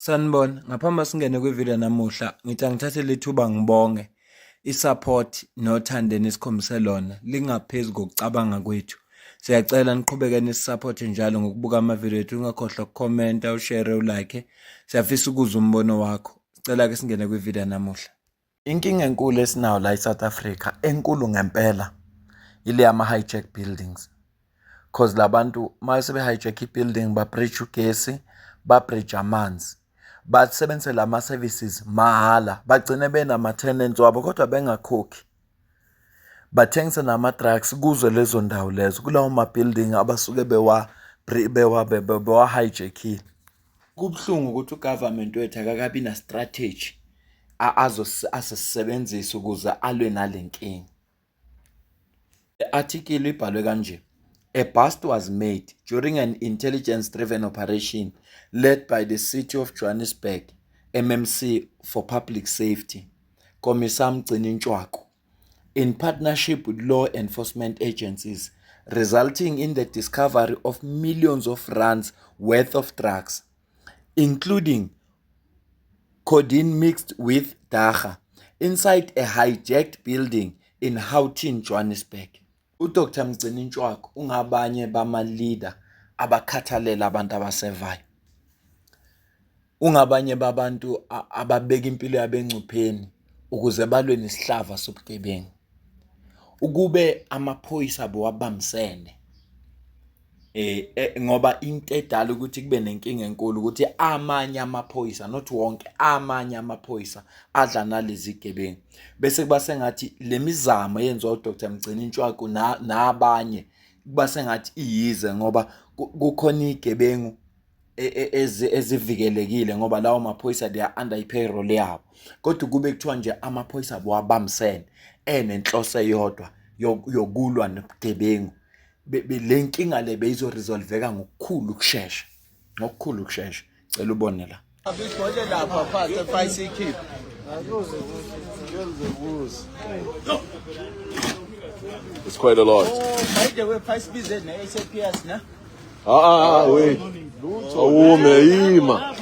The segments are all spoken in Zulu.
Sanibona, ngaphambi singene kwivideo namuhla, ngithi angithathe lethuba ngibonge i-support nothando enisikhombise lona lingaphezu kokucabanga kwethu. Siyacela niqhubeke nisisupport njalo ngokubuka amavideo ethu, ungakhohlwa ukukhomenta, ushare, ulike. Siyafisa ukuzwa umbono wakho. Sicela ke singene kwivideo namuhla. Inkinga enkulu esinayo la e-South Africa, enkulu ngempela, ile yama-hijack buildings. Cause labantu uma sebe-hijack i-building ba-breach ugesi, ba-breach amanzi. Basebenzise lama-services mahhala, bagcine benama-tenants wabo kodwa bengakhokhi. Bathengise nama-drugs kuzo lezo ndawo lezo, kulawo ma-building abasuke bewa-hijack-ile. Kubuhlungu ukuthi ugovernment wethu akakabi na-strategy azosisebenzisa ukuze alwe nale nkinga. Le-article ibhalwe kanje. A bust was made during an intelligence-driven operation led by the City of Johannesburg MMC for Public Safety, Commissar Mgcini Ntshwako, in partnership with law enforcement agencies, resulting in the discovery of millions of rands worth of drugs, including codeine mixed with dagga, inside a hijacked building in Houghton, Johannesburg. UDr Mgcini Ntshwako ungabanye bama-leader abakhathalela abantu abasevayo. Ungabanye babantu ababeka impilo yabo engcupheni ukuze balwe nesihlava sobugebengu. Ukube amaphoyisa bewabambisene ngoba into edala ukuthi kube nenkinga enkulu ukuthi amanye amaphoyisa, not wonke, amanye amaphoyisa adla nalezi gebengu, bese kuba sengathi le mizamo eyenziwa uDr Mgcini Ntshwako nabanye kuba sengathi iyize, ngoba kukhona igebengu ezivikelekile ngoba lawo maphoyisa they are under i-payroll yabo. Kodwa kube kuthiwa nje amaphoyisa bowabambisene enenhloso eyodwa yokulwa nobugebengu, le nkinga le beyizoresolveka ngokukhulu ukushesha, ngokukhulu ukushesha. Cela ubone la. Abigcwele lapha phansi efayisi ikhipha. It's quite a lot. Oh, by the way, phasi bize ne-SAPS na. Ah, ah, ah, wait. Awume, ima.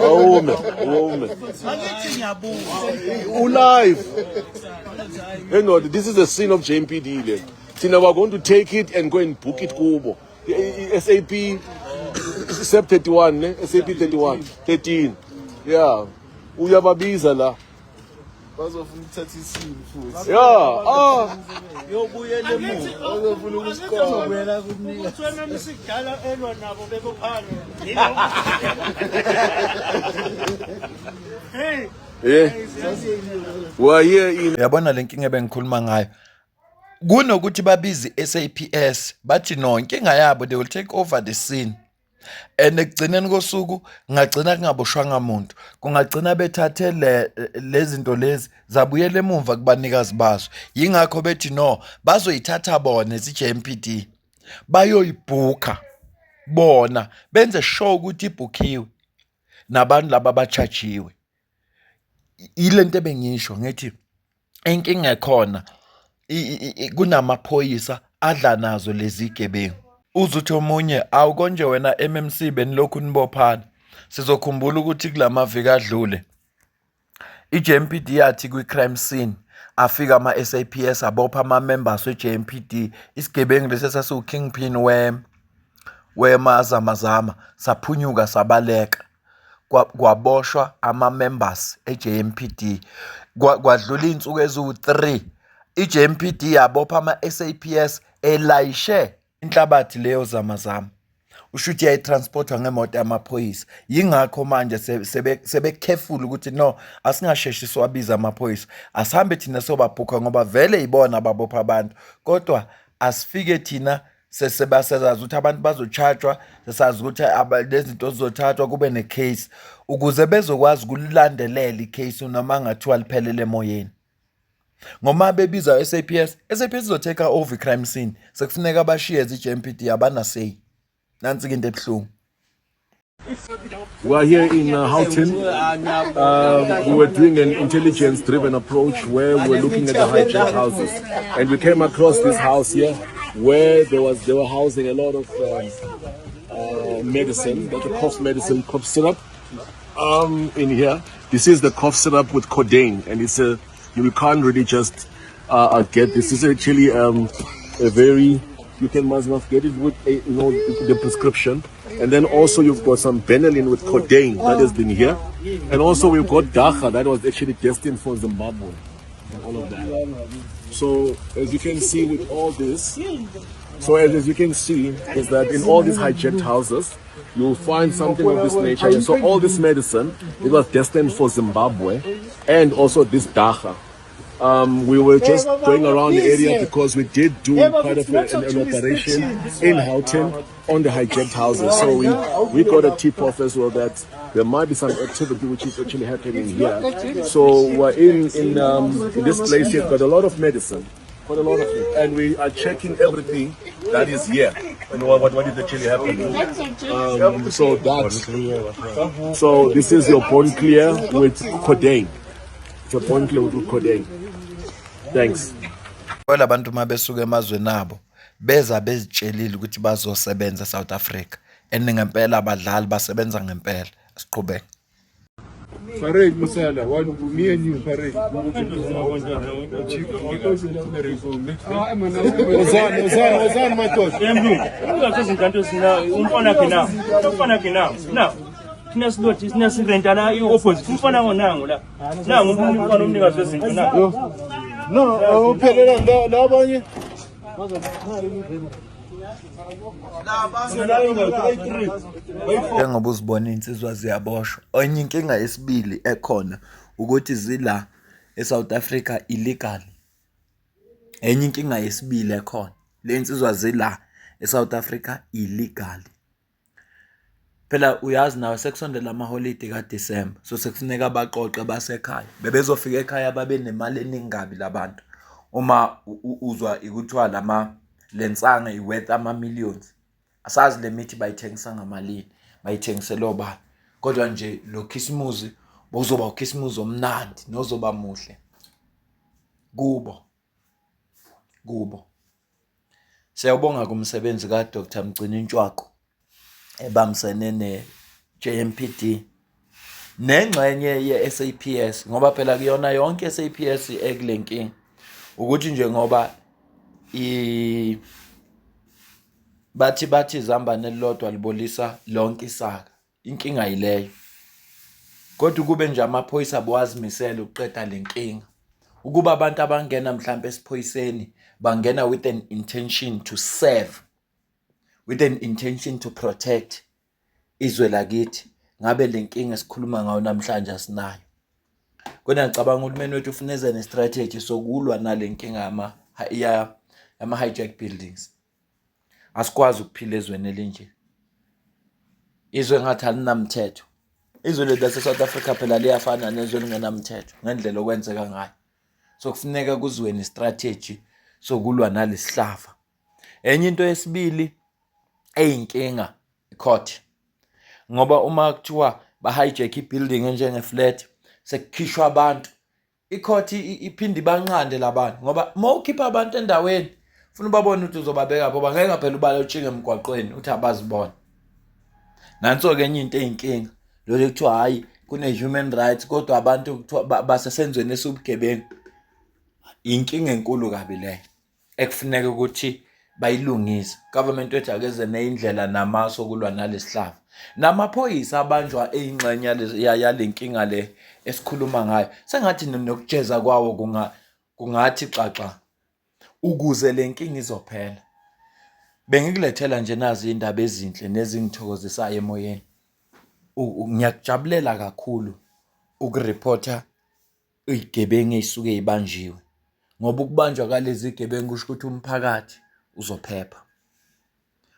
Awume, awume. Angithi ngiyabuza. Ulive. Hey no, this is the scene of JMPD le. Thina we're going to take it and go and book it kubo. SAP SAP 31 ne? SAP 31 13. Yeah. Uyababiza la. Bazofuna ukuthatha isini futhi. Yeah. Ah. Yobuyela emuva. Bazofuna ukusiqola. Ukuthi wena misikudala elwa nabo bebophana. Hey. Yeah. We're here in Uyabona le nkinga ebengikhuluma ngayo, kunokuthi babize i-SAPS bathi no, inkinga yabo, they will take over the scene and ekugcineni kosuku kungagcina kungaboshwanga muntu, kungagcina bethathe le lezinto lezi zabuyela emumva kubanikazi bazo. Yingakho bethi no, bazoyithatha bona ezi-JMPD, bayoyibhukha bona, benze sure ukuthi ibhukhiwe nabantu laba abachajiwe. Ile nto ebengisho ngithi inkinga ekhona kunamaphoyisa adla nazo lezi gebengu. Uze uthi omunye awukonje wena MMC benilokhu nibophana. Sizokhumbula ukuthi kulamaviki adlule i-JMPD yathi kwi-crime scene afika ama-SAPS abopha ama-members we-JMPD, isigebengu lesi esasiwu-kingpin wemazamazama saphunyuka sabaleka, kwaboshwa ama-members e-JMPD. Kwadlula iy'nsuku eziwu-3 i-JMPD yabopha ama-SAPS elayishe inhlabathi leyo zamazama, usho ukuthi yayitransportwa ngemoto yamaphoyisa. Yingakho manje sebe-careful ukuthi no, asingasheshi siwabize amaphoyisa, asihambe thina sobabhukha ngoba vele yibona ababopha abantu, kodwa asifike thina sesebasezazi ukuthi abantu bazo-charge-wa, sesazi ukuthi lezi zinto zizothathwa kube ne-case ukuze bezokwazi ukulandelela i-case noma ngathiwa liphelele emoyeni. Ngoma bebiza SAPS, SAPS izo-take over i-crime scene, sekufuneka bashiye i-JMPD, abanasay. Nansi-ke into ebuhlungu. We are here in Houghton. We were doing an intelligence-driven approach where we were looking at the hijacked houses, and we came across this house here where they were housing a lot of medicine, that's a cough medicine, cough syrup. In here, this is the cough syrup with codeine, and it's a you can't really just get this. This is actually a very you can must not get it with a, you know the prescription. And then also you've got some Benylin with codeine that has been here, and also we've got Dacha that was actually destined for Zimbabwe, and all of that. So as you can see with all this, so as you can see is that in all these hijacked houses, you'll find something of this nature. And so all this medicine, it was destined for Zimbabwe, and also this Dacha. We were just going around the area because we did do quite of an operation in Houghton on the hijacked houses. So we got a tip off as well that there might be some activity which is actually happening here. So we're in this place here, got a lot of medicine. Quite a lot of it. And we are checking everything that is here and what is actually happening. So this is your bone clear with codeine. It's a bone clear with codeine. Thanks. Kwela abantu uma besuka emazweni abo beza bezitshelile ukuthi bazosebenza eSouth Africa and ngempela abadlali basebenza ngempela. Siqhubeke. Parade Musala, one me and you parade. Ozan, Ozan, Ozan madoda. Ungathi izinto umfana wakhe nawo, umfana wakhe nawo, nawo thina silothi thina sirenta la i-opposite, umfana nangu la, nangu umfana umnikazi wezinto nangu. No, awuphelela la labanye. Njengoba uzibona iy'nsizwa ziyaboshwa. Enye inkinga yesibili ekhona ukuthi zila e-South Africa illegally. Enye inkinga yesibili ekhona, le nsizwa zila e-South Africa illegally. Phela uyazi nawe sekusondela amaholidi kaDisemba, so sekufuneka baqoqe basekhaya. Bebezofika ekhaya babe nemali eningi kabi la bantu. Uma uzwa kuthiwa lama le nsangu i-worth ama-millions. Asazi le mithi bayithengisa ngamalini, bayithengisela obani. Kodwa nje lo Khisimusi bowuzoba uKhisimusi omnandi nozoba muhle kubo, kubo. Siyawubonga kumsebenzi ka-Dr Mgcini Ntshwako ebambisene ne-JMPD nengxenye ye-SAPS, ngoba phela kuyona yonke SAPS ekule nkinga ukuthi nje ngoba i bathi izambane elilodwa libolisa lonke isaka, inkinga yileyo. Kodwa kube nje amaphoyisa bowazimisela ukuqeda le nkinga, ukuba abantu abangena mhlambe esiphoyiseni bangena with an intention to serve, with an intention to protect izwe lakithi, ngabe le nkinga esikhuluma ngayo namhlanje asinayo. Kodwa ngicabanga uhulumeni wethu ufuna eze ne-strategy sokulwa nale nkinga yama-hijack buildings. Asikwazi ukuphila ezweni elinje, izwe engathi alinamthetho. Izwe lethu lase-South Africa phela liyafana nezwe elingenamthetho ngendlela okwenzeka ngayo. So kufuneka kuziwe ne-strategy sokulwa nalesihlava. Enye into yesibili eyinkinga i-court, ngoba uma kuthiwa ba-hijack i-building enjenge-flat sekukhishwa abantu, i-court iphinde ibanqande labantu, ngoba uma ukhipha abantu endaweni ufuna ubabone ukuthi uzobabeka phi, ngeke phela ubalotshinge emgwaqweni uthi abazibone. Nanso-ke enye into eyinkinga lokho kuthiwa hhayi kune-human rights kodwa abantu kuthiwa basesenzweni esiwubugebengu. Inkinga enkulu kabi leyo ekufuneka ukuthi bayilungise. Government wethu akeze neyindlela namasu okulwa nalesihlava. Namaphoyisa abanjwa eyingxenye yale nkinga le esikhuluma ngayo, sengathi nokujeza kwawo kungathi xaxa ukuze le nkinga izophela. Bengikulethela nje nazi iy'ndaba ezinhle nezingithokozisayo emoyeni. Ngiyakujabulela kakhulu ukurephotha iy'gebengu ey'suke y'banjiwe, ngoba ukubanjwa kwalezi gebengu kusho ukuthi umphakathi uzophepha.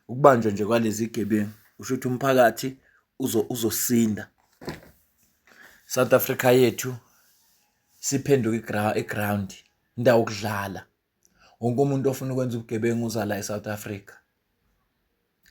Ukubanjwa nje kwalezi gebengu kusho ukuthi umphakathi uzosinda. South Africa yethu siphenduke i-ground, indawo yokudlala. Wonke umuntu ofuna ukwenza ubugebengu uza la e-South Africa.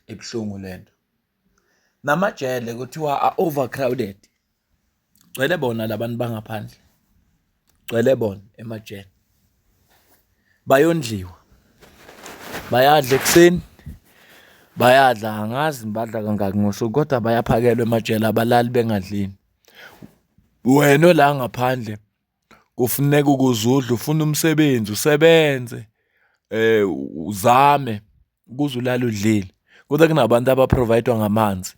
Ibuhlungu lento. Namajele kuthiwa a-overcrowded. Gcwele bona labantu bangaphandle. Gcwele bona emajele. Bayondliwa. Bayadla ekuseni, bayadla angazi badla kangaki ngosuku kodwa bayaphakelwa emajele, abalali bengadlini. Wena ola ngaphandle kufuneka ukuze udle ufune umsebenzi usebenze uzame ukuze ulale udlile. Kodwa kunabantu aba-provide-wa ngamanzi,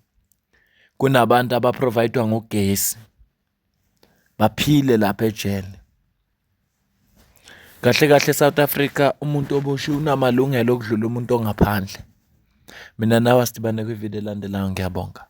kunabantu aba-provide-wa ngogesi, baphile lapha ejele. Kahle kahle e-South Africa umuntu oboshiwe unamalungelo okudlula umuntu ongaphandle. Mina nawe asidibane kwividiyo elandelayo, ngiyabonga.